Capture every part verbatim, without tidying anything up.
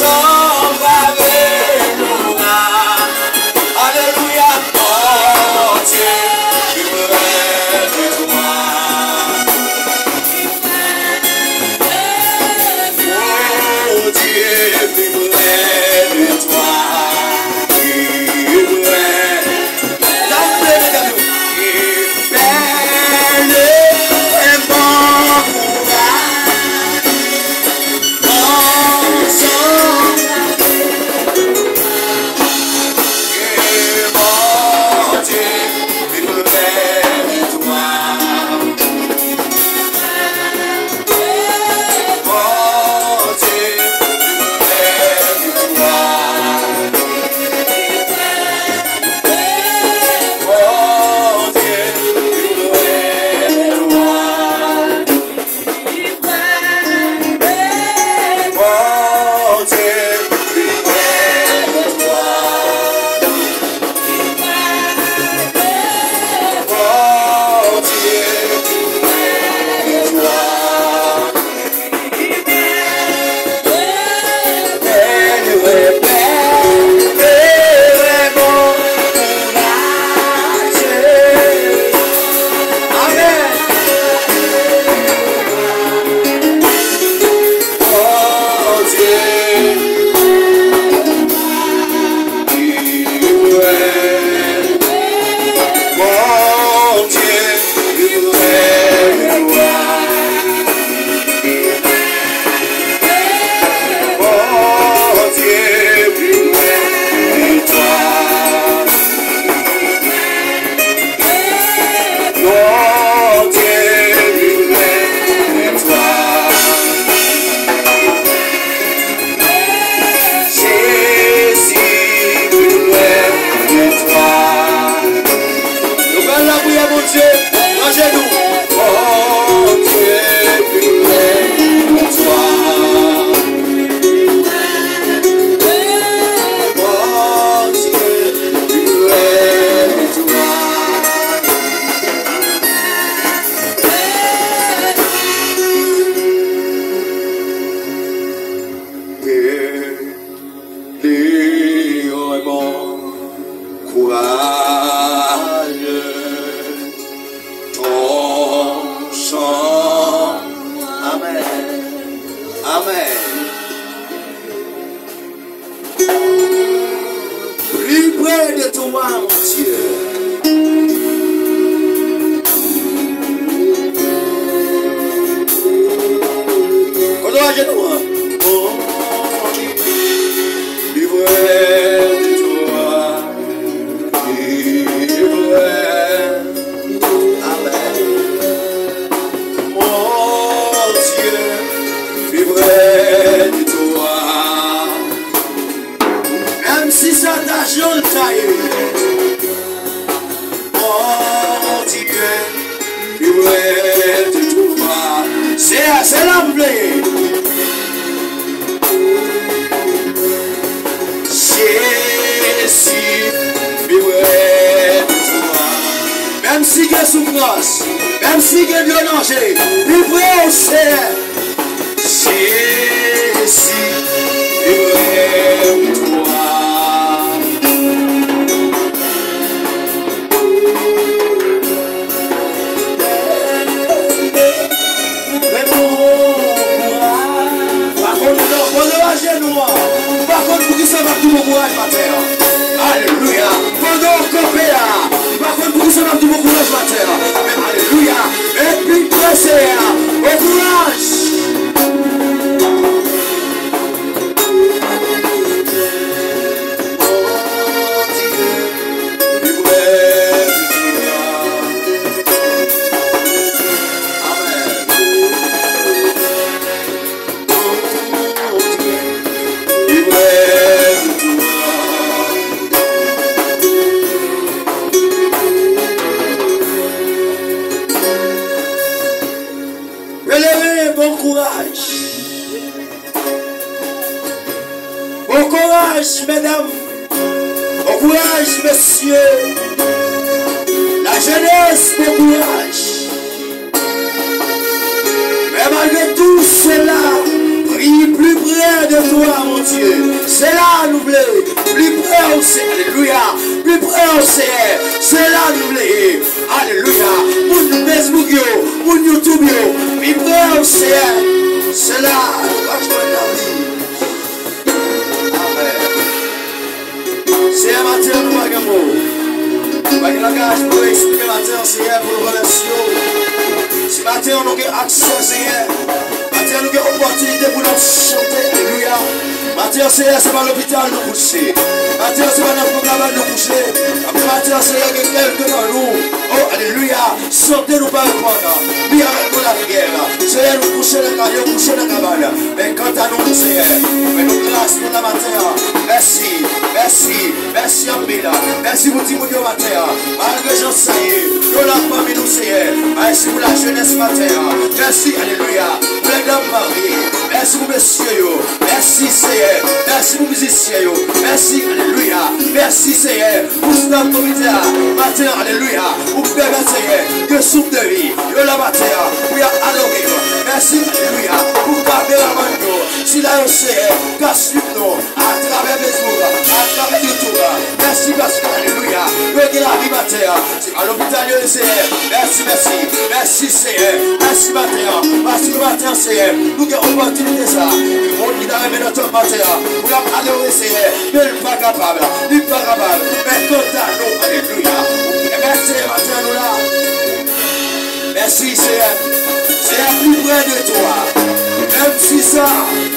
Sanblab avè nou la. Alelouya. Bondye pi prè de twa. Bondye pi prè de twa. Pi prè. Sa w vle, medam yo? Bèl e bon kouraj. Ansanm, ke Bondye pi prè de twa. Bondye pi prè de twa. Bondye pi prè de twa. Bondye pi prè de twa. Bondye pi prè de twa. Bèl, bèl, bèl, bèl, bon kouraj. Amèn. Bondye pi prè. Bondye pi prè de twa. Bondye pi prè de twa. Bondye pi prè de twa. Jezi pi prè de twa. Nou pral lapriyè Bondye, nan jenou. Bondye pi prè de twa. Bondye pi prè de twa. Bèl e bon kouraj, ton chan. Amèn. Amèn. Pi prè de twa, Bondye. Kote w ajenou an? Bon, pi prè de twa. Pi prè. Amèn. Bondye pi prè de twa. Menm si sa ta jan l ta ye, Bondye pi prè de twa. Se, se la m vle ye. Jezi pi prè de twa. Menm si gen soufrans, menm si gen dlo nan je, pi prè, Seyè. Jezi, pi prè de twa. Fè bon kouraj. Pa konn, non, poze w ajenou an. M pa konn poukisa m ap di bon kouraj maten an. Alelouya. Pandan w kanpe a, m pa konn poukisa m ap di bon kouraj maten an. Men alelouya. Epi prese a. Bon kouraj. Pèleren, bon kouraj. Bon kouraj, medam. Bon kouraj, mesye. Lajenès, bon kouraj. Men malgre tou sela, pi, pi prè de twa, Bondye. Se la nou vle. Pi pre w, se, alelouya. Pi pre w, Seyè. Se la nou vle. Alelouya. Moun Facebook yo, moun YouTube yo, pi pre w, Seyè. Se la nou ka jwenn lavi. Amèn. Seyè, maten an, nou pa gen mo. Nou pa gen langaj pou nou eksprime maten an, Seyè, pou nou remèsye w. Si maten an nou gen aksè, Seyè, maten an nou gen opòtinite pou nou chante, alelouya. Maten an, Seyè, se pa lopital nou kouche. Maten an, se pa nan fon kabann nou kouche. Apre maten an, Seyè, gen kèlke nan nou, o, alelouya, sante nou pa reponn. Ni avèk nou lapriyè. Seyè, nou kouche nan kay yo, kouche nan kabann. Men kanta nou, Seyè, fè nou gras pou la maten an. Mèsi, mèsi, mèsi anpil. Mèsi pou timoun yo maten an. Malgre jan sa ye, yo la pami nou, Seyè. Mèsi pou lajenès maten an. Mèsi, alelouya, pou lèdam mari. Mèsi pou mesye yo. Mèsi, Seyè. Mèsi pou mizisyen yo. Mèsi, alelouya. Mèsi, Seyè, pou staf komite a. Maten an, alelouya. Ou pèmèt, Seyè, ke souf de vi yo la maten an pou y ap adore w. Mèsi, alelouya, pou kameramann yo, sila yo, Seyè, k ap swiv nou atravè Facebook, atravè YouTube. Mèsi paske, alelouya, yo gen lavi maten an. Se pa lopital yo ye, Seyè. Mèsi, mèsi, mèsi, Seyè. Mèsi maten an. Paske maten an, Seyè, nou gen opòtinite sa. Yon moun ki ta renmen nan tanp maten an, pou l ap adore Seyè, men l pa kapab. Li pa kapab. Men kanta nou, alelouya. Mèsi, Seyè, maten an, nou la. Mèsi, Seyè. Seyè, pi pre de twa. Menm si sa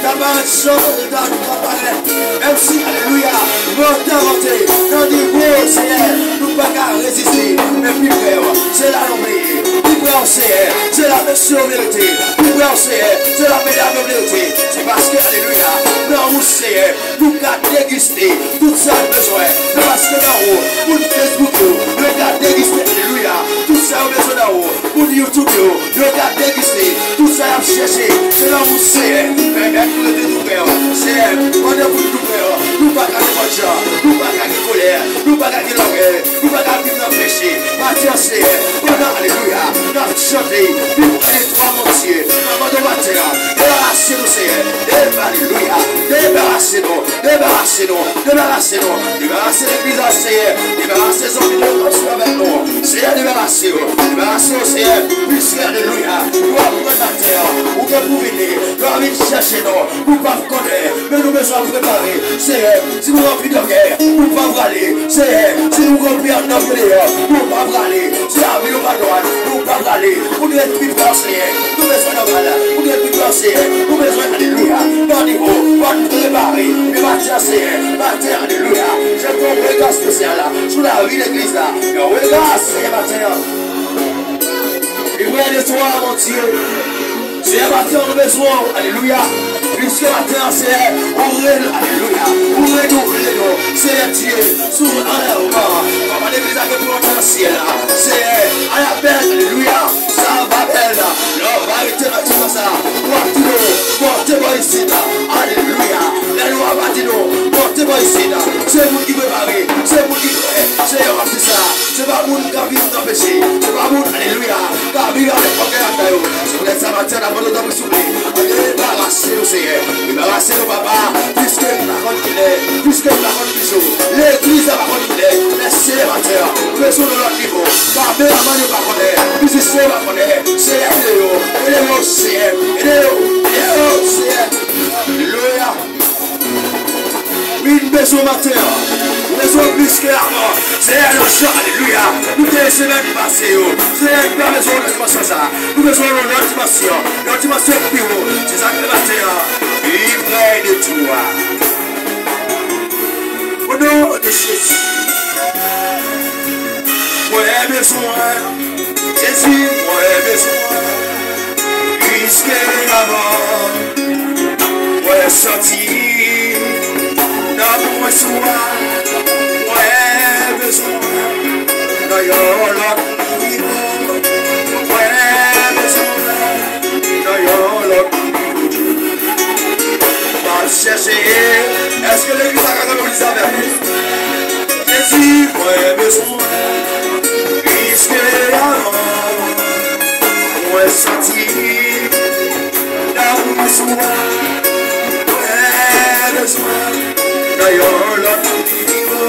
ta parèt chan, ta, ta parèt. Menm si, alelouya, mò ta monte, nan nivo, Seyè, nou pa ka reziste. Men pi pre w, se la nou vle ye. Pi pre w, Seyè, se la mesye yo vle rete. Pi pre w, Seyè, se la medam yo vle rete. Se paske, alelouya, nan ou, Seyè, nou ka degiste tout sa n bezwen. Men paske nan ou, moun Facebook yo, yo ka degiste, alelouya, tout sa yo bezwen nan ou. Moun YouTube yo, yo ka degiste tout sa y ap chèche. Se nan ou, Seyè, pèmèt nou rete tou prè w. Seyè, pandan pou nou tou prè w, nou pa ka nenpòt jan, nou pa ka gen kolè, nou pa ka gen lògèy, nou pa ka viv nan peche. Maten an, Seyè, pandan, alelouya, n ap chante, nou prè de twa, Bondye, nan mande w maten an, debarase nou, Seyè, deba, alelouya, debarase nou, debarase nou, debarase nou, debarase legliz la, Seyè, debarase zanmi nou k ap swiv avèk nou, Seyè, debarase yo, debarase yo, Seyè, piske, alelouya, yo ap pran maten an, ou gen pou vini, yo ap vin chèche nou, nou p ap konnen, men nou bezwen prepare, Seyè, si nou ranpli dògèy, nou pa prale, Seyè, si nou ranpli anndan yo deyò, nou pa prale, si lavi nou pa dwat, nou pa prale, pou nou ret pi fò, Seyè, nou bezwen nòmal, pou nou ret pi fò, Seyè, nou bezwen, alelouya, nan nivo, pou n prepare, men maten an, Seyè, maten an, alelouya, jete yon rega espesyal sou lavi legliz la, yon rega, Seyè, maten an. Li prè de twa, Bondye. Seyè, maten an, nou bezwen w. Alelouya. Piske maten an, Seyè, ou re-, alelouya, ou renouvle nou. Seyè Dye, sou anlèvman, papa legliz la gen pou antre nan syèl la. Seyè, a la bèl, alelouya, sa va bèl. Lè w va rete nan ti tan sa, w ap di nou, monte bò isit. Alelouya. Lè nou va di nou, monte bò isit. Se moun ki prepare, se moun ki prè. Seyè, w ap di sa. Se pa moun k ap viv nan peche. Se pa moun, alelouya, k ap viv avèk ògèy anndan yo. Se poutèt sa maten an, n ap mande w tanpri, souple, debarase nou, Seyè. Debarase nou, papa, piske n pa konn kilè, piske n pa konn ki jou. Legliz la pa konn kilè. Men Seyè, maten an, nou bezwen w nan lòt nivo. Kameramann yo pa konnen, mizisyen yo pa konnen. Seyè, ede yo, ede yo, Seyè, ede yo, ede yo, Seyè. Alelouya. Wi, nou bezwen w maten an. Nou bezwen w plis ke avan. Seyè, nan jan, alelouya, nou te ye semèn pase yo. Seyè, nou pa bezwen w nan dimansyon sa. Nou bezwen w nan yon lòt dimansyon. Yon dimansyon ki pi wo. Se sa k fè maten an, li prè de twa. O non de Jezi. Mwen bezwen, Jezi, mwen bezwen, plis ke avan. Mwen santi nan mwen swa, mwen bezwen nan yon lòt nivo. Mwen bezwen nan yon lòt nivo. M ap chèche, èske legliz la ka kanpe pou li sa avè m? Jezi, mwen bezwen plis ke avan. Mwen santi nan mwen swa, mwen Nan yon lòt nivo.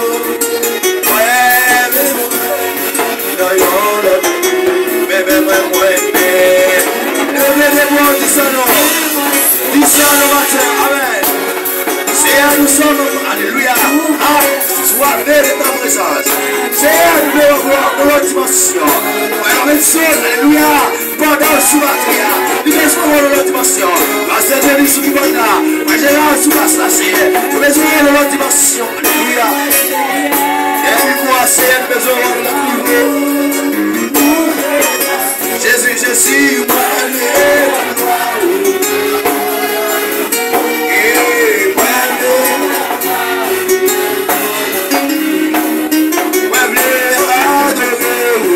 Mwen, mwen, nan yon lòt nivo. Men, men, mwen, mwen, men. Leve de bò, di sa non. Di sa non, maten. Amèn. Seigneur, nous sommes, alléluia. Ah, soyez de ta présence. Seigneur, nous voulons voir dans l'autre dimension. Frère Benson, alléluia. Pandan w sou batri a, li bezwen wè w nan lòt dimansyon. Pastè Denis sou kibòd la, Frè Jeran sou bas la, Senyè, nou bezwen wè w nan lòt dimansyon. Alelouya. Gen mikwo a, Senyè, nou bezwen wè w nan lòt nivo. Jezi, Jezi, mwen ale. Mwen vle adore w.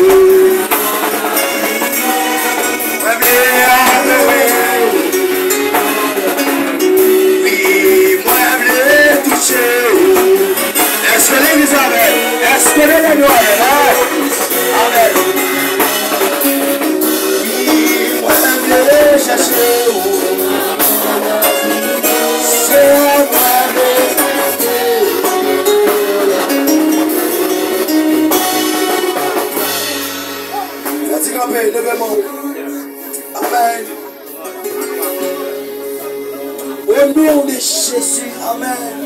Mwen vle adore w. Wi, mwen vle touche w. Èske legliz avè m? Èske legliz avè m? Amèn. Wi, mwen vle chèche w. Senyè, mwen vle. Fè ti kanpe, leve men w. Amèn. O non de Jezi, amèn.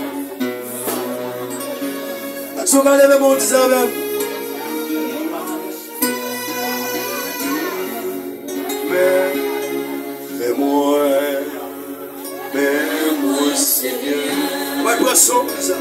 Èske w ka leve men w, di sa avè m? Men, men mwen, men mwen, Senyè. Mwen pran son, di sa.